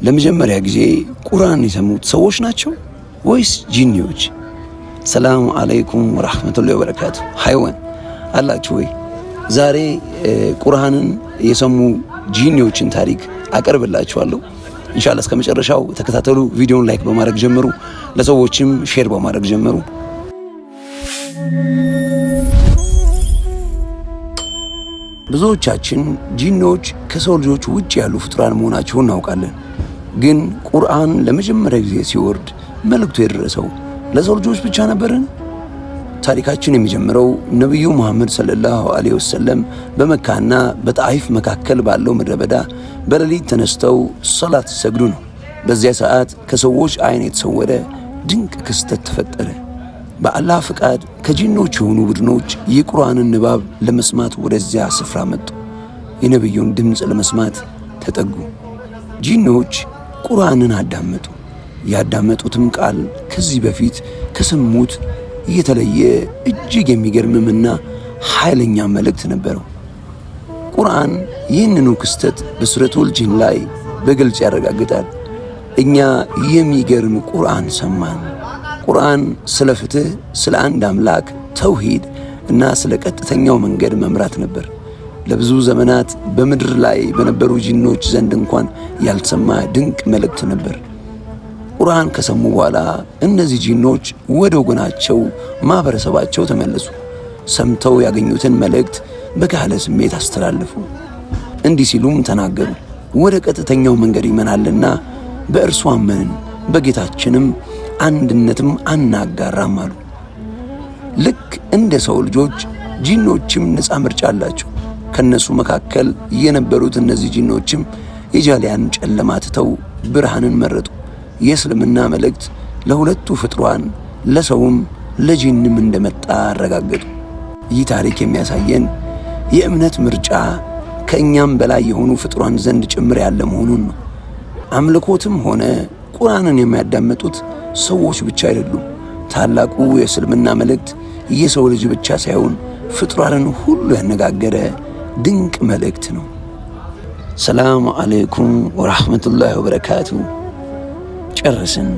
ለመጀመሪያ ጊዜ ቁርአን የሰሙት ሰዎች ናቸው ወይስ ጂኒዎች? ሰላም አለይኩም ወራህመቱላሂ ወበረካቱ። ሃይወን አላችሁ ወይ? ዛሬ ቁርአንን የሰሙ ጂኒዎችን ታሪክ አቀርብላችኋለሁ። ኢንሻአላህ እስከ መጨረሻው ተከታተሉ። ቪዲዮን like በማድረግ ጀምሩ፣ ለሰዎችም share በማድረግ ጀምሩ። ብዙዎቻችን ጂኒዎች ከሰው ልጆች ውጭ ያሉ ፍጡራን መሆናቸውን እናውቃለን። ግን ቁርአን ለመጀመሪያ ጊዜ ሲወርድ መልእክቱ የደረሰው ለሰው ልጆች ብቻ ነበርን? ታሪካችን የሚጀምረው ነቢዩ ሙሐመድ ሰለላሁ ዐለይሂ ወሰለም በመካና በጣይፍ መካከል ባለው ምድረ በዳ በሌሊት ተነስተው ሰላት ሲሰግዱ ነው። በዚያ ሰዓት ከሰዎች ዓይን የተሰወረ ድንቅ ክስተት ተፈጠረ። በአላህ ፍቃድ ከጂኖች የሆኑ ቡድኖች የቁርአንን ንባብ ለመስማት ወደዚያ ስፍራ መጡ። የነቢዩን ድምፅ ለመስማት ተጠጉ። ጂኖች ቁርአንን አዳመጡ። ያዳመጡትም ቃል ከዚህ በፊት ከሰሙት የተለየ እጅግ የሚገርምምና ኃይለኛ መልእክት ነበረው። ቁርአን ይህንኑ ክስተት በሱረቱል ጂን ላይ በግልጽ ያረጋግጣል። እኛ የሚገርም ቁርአን ሰማን። ቁርአን ስለ ፍትህ፣ ስለ አንድ አምላክ ተውሂድ እና ስለ ቀጥተኛው መንገድ መምራት ነበር። ለብዙ ዘመናት በምድር ላይ በነበሩ ጂኖች ዘንድ እንኳን ያልተሰማ ድንቅ መልእክት ነበር። ቁርአን ከሰሙ በኋላ እነዚህ ጂኖች ወደ ወገናቸው ማህበረሰባቸው ተመለሱ። ሰምተው ያገኙትን መልእክት በጋለ ስሜት አስተላለፉ። እንዲህ ሲሉም ተናገሩ። ወደ ቀጥተኛው መንገድ ይመናልና በእርሱ አመንን፣ በጌታችንም አንድነትም አናጋራም አሉ። ልክ እንደ ሰው ልጆች ጂኖችም ነፃ ምርጫ አላቸው። ከነሱ መካከል የነበሩት እነዚህ ጂኖችም የጃሊያን ጨለማ ትተው ብርሃንን መረጡ። የእስልምና መልእክት ለሁለቱ ፍጥሯን ለሰውም ለጂንም እንደመጣ አረጋገጡ። ይህ ታሪክ የሚያሳየን የእምነት ምርጫ ከእኛም በላይ የሆኑ ፍጥሯን ዘንድ ጭምር ያለ መሆኑን ነው። አምልኮትም ሆነ ቁርአንን የሚያዳምጡት ሰዎች ብቻ አይደሉም። ታላቁ የእስልምና መልእክት የሰው ልጅ ብቻ ሳይሆን ፍጥሯንን ሁሉ ያነጋገረ ድንቅ መልእክት ነው። ሰላም አለይኩም ወራህመቱላሂ ወበረካቱ። ጨረስን።